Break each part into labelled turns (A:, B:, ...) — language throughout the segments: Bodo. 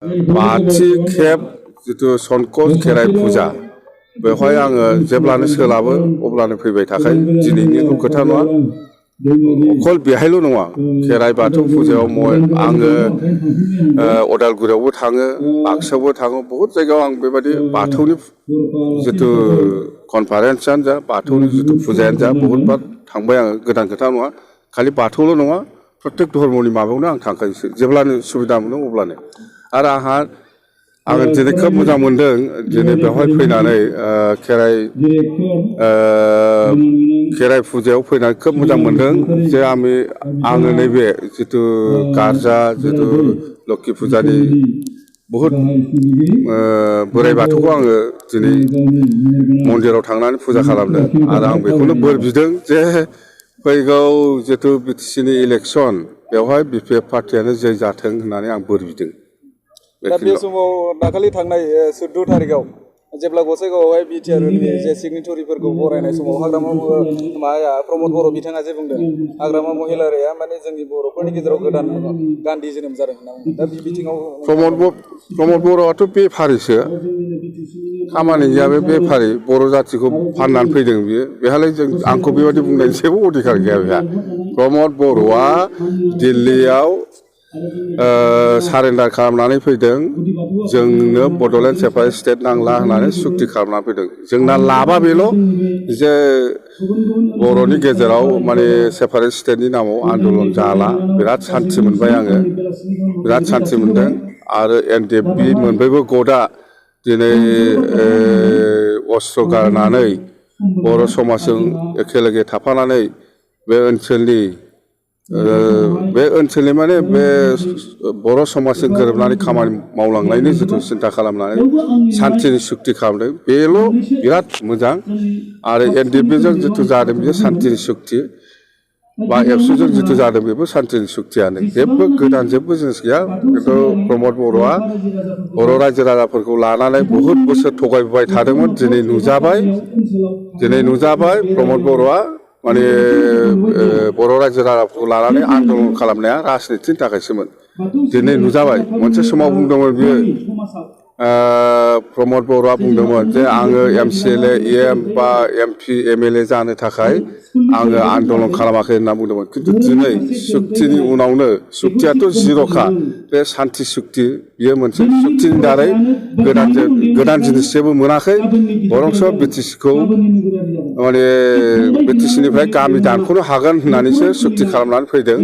A: बाथि खेब जितु संकट खेराइ फुजा बेवहाय आङो जेब्लानो सोलाबो अब्लानो फैबाय थाखायो। दिनैनिल' खोथा नङा, अकल बेहायल' नङा, खेराइ बाथौ फुजायाव आङो अदालगुरियावबो थाङो, बाक्सायावबो थाङो, बहुद जायगायाव आं बेबायदि बाथौनि जितु कनफारेन्सआनो जा, बाथौनि जितु फुजायानो जा, बहुद बार थांबाय आङो। गोदान खोथा नङा, खालि बाथौल' नङा, प्रत्येक धर्मनि माबायावनो आं थांखायोसो, जेब्लानो सुबिदा मोनो अब्लानो। आरो आङो दिनै खोब मोजां मोनदों, दिनै बेवहाय फैनानै खेराइ फुजायाव फैनानै खोब मोजां मोनदों जे आङो नैबे जितु गारजा जितु लोक्षि फुजानि बहुद बोराइ बाथौखौ आङो दिनै मन्दिराव थांनानै फुजा खालामदों। आरो आं बेखौनो बोर बिदों जे फैगौ जितु बिटिसिनि इलेक्सन बेवहाय बिपिएफ पार्टियानो जै जाथों होननानै आं बोर बिदों।
B: दा बे समाव दाखालि थांनाय 14 थारिखआव जेब्ला गसाइगावआवहाय बिटिआरनि जे सिगनेटरिफोरखौ बरायनाय समाव हाग्रामा प्रमद बर' बिथाङा जे बुंदों हाग्रामा महिलारिया माने जोंनि बर'फोरनि गेजेराव गोदान गान्धी जोनोम जादों होनना। दा बे बिथिङाव
A: प्रमद बर'आथ' बेफारिसो, खामानि गैया, बे बेफारि, बर' जाथिखौ फाननानै फैदों बियो। बेहालाय आंखौ बेबायदि बुंनायनि जेबो अधिकार गैया बेहा। प्रमद बर'आ दिल्लीयाव सारेन्डार खालामनानै फैदों, जोंनो बड'लेण्ड सेपारेट स्टेट नांला होननानै सुक्ति खालामनानै फैदों। जोंना लाबा बेल' जे बर'नि गेजेराव माने सेपारेट स्टेटनि नामाव आन्दलन जाला। बिराद सान्थि मोनबाय आङो, बिराद सान्थि मोनदों। आरो एनडिएफबि मोनब्रैबो गटआ दिनै अस्त्र गारनानै बर' समाजजों एखेलगे थाफानानै बे ओनसोलनि माने बे बर' समाजजों गोरोबनानै खामानि मावलांनायनि जिथु सिन्था खालामनानै सान्थिनि सुक्ति खालामदों, बेल' बिराद मोजां। आरो एनडिएफबिजों जिथु जादों बेयो सान्थिनि सुक्ति, बा एबसुजों जिथु जादों बेबो सान्थिनि सुक्तियानो, जेबो गोदान जेबो जिनिस गैया। खिन्थु प्रमद बर'आ बर' रायजो राजाफोरखौ लानानै बहुद बोसोर थगायबोबाय थादोंमोन। दिनै नुजाबाय प्रमद बर'आ माने बर' रायजो राजाफोरखौ लानानै आन्दलन खालामनाया राजनितिनि थाखायसोमोन। दिनै नुजाबाय। मोनसे समाव बुंदोंमोन बियो, प्रमद बर'आ बुंदोंमोन जे आङो MCLA EM बा MP MLA जानो थाखाय आङो आन्दलन खालामाखै होनना बुंदोंमोन। खिन्थु दिनै सुक्तिनि उनावनो, सुक्तियाथ' जिर'खा, बे सान्थि सुक्ति, बियो मोनसे सुक्तिनि दारै गोदान जिनिस जेबो मोनाखै, बरंस बिटिसिखौ माने बिटिसिनिफ्राय गामि दानख'नो हागोन होननानैसो सुक्ति खालामनानै फैदों।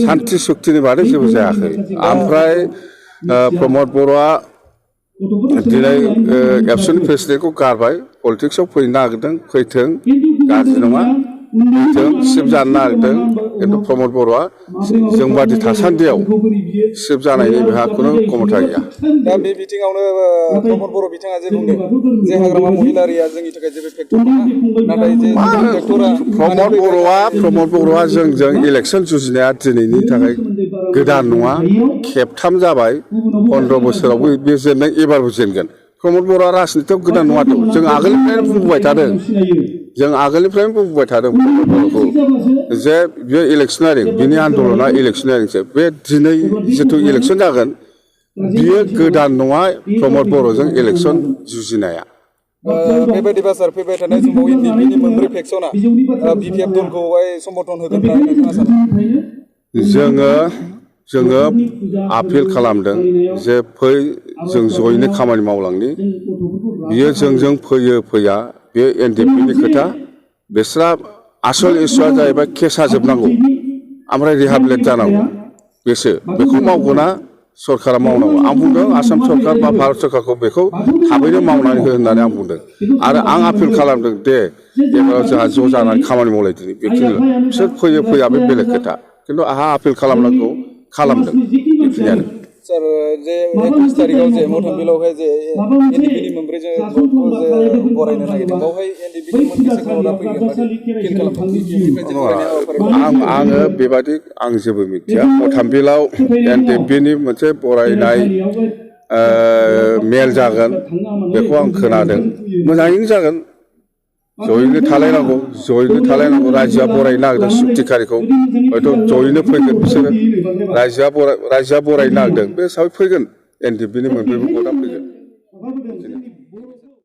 A: सान्थि सुक्तिनि बादै जेबो जायाखै। ओमफ्राय प्रमद बर'आ दिनै एबसुनि प्रेसिडेन्टखौ गारबाय, पलिटिक्सआव फैनो नागिरदों, फैथों, गाज्रि नङा, सिफ जानो नागिरदों। खिन्थु प्रमद बर'आ जोंबादि थासान्दियाव सिफ जानायनि बेहा खुनु क्षमता गैया।
B: दा बे बिथिङावनो प्रमद बर' बिथाङा जे बुंदों जे हाग्रामा महिलारिया जोंनि थाखाय जेबो फेक्टर नङा, नाथाय जे
A: प्रमद बर'आ जोंजों इलेक्सन जुजिनाया दिनैनि थाखाय गोदान नङा, खेबथाम जाबाय। 15 बोसोरावबो बे जेननाय, एबारबो जेनगोन। प्रमद बर'आ राजनितियाव गोदान नङाथ', जों आगोलनिफ्रायनो बुंबोबाय थादों प्रमद बर'खौ जे बियो इलेक्सनारिं, बिनि आन्दलना इलेक्सनारिंसो। बे दिनै जिथु इलेक्सन जागोन बियो गोदान नङा प्रमद बर'जों इलेक्सन जुजिनाया।
B: बेबायदिबा सार, फैबाय थानाय समाव एनडिएफबिनि मोनब्रै फेक्सना बिपिएफ दलखौहाय समर्थन होगोन होननानै नोंथाङा सानो?
A: जोङो आपिल खालामदों जे फै जों जयैनो खामानि मावलांनि। बियो जोंजों फैया बे एनडिएफबिनि खोथा। बिस्रा आसल इस्युआ जाहैबाय केसा जोबनांगौ, ओमफ्राय रिहाबिलेट जानांगौ। बेखौ मावगोना सरकारा मावनांगौ। आं बुंदों आसाम सरकार बा भारत सरकारखौ बेखौ थाबैनो मावनानै हो होननानै आं बुंदों। आरो आं आपिल खालामदों दे एबाराव जोंहा ज' जानानै खामानि मावलायदिनि। बेखिनिल'। बिसोर फैया बे बेलेग खोथा, खिन्थु आंहा आपिल खालामनांगौ खालामदों, बेखिनियानो।
B: सार, जे 21 तारिखआव जे मथन बिलावहाय जे एनडिएफबिनि मोनब्रैजों भटखौ जे बरायनो नागिरदों, बेवहाय एनडिएफबिनि मोनबेसे क्राउडआ फैगोन बायदि फिल खालामदों?
A: आङो बेबादि आं जेबो मिथिया। मथाम बिलाव एनडिएफबिनि मोनसे बरायनाय मेल जागोन बेखौ आं खोनादों। मोजाङैनो जागोन, जयैनो थालायनांगौ, रायजोआ बरायनो नागिरदों सुक्तिखारिखौ, हयथ' जयैनो फैगोन बिसोरो। रायजोआ बरायनो नागिरदों, बे हिसाबै फैगोन। एनडिएफबिनि मोनब्रैबो भटआ फैगोन।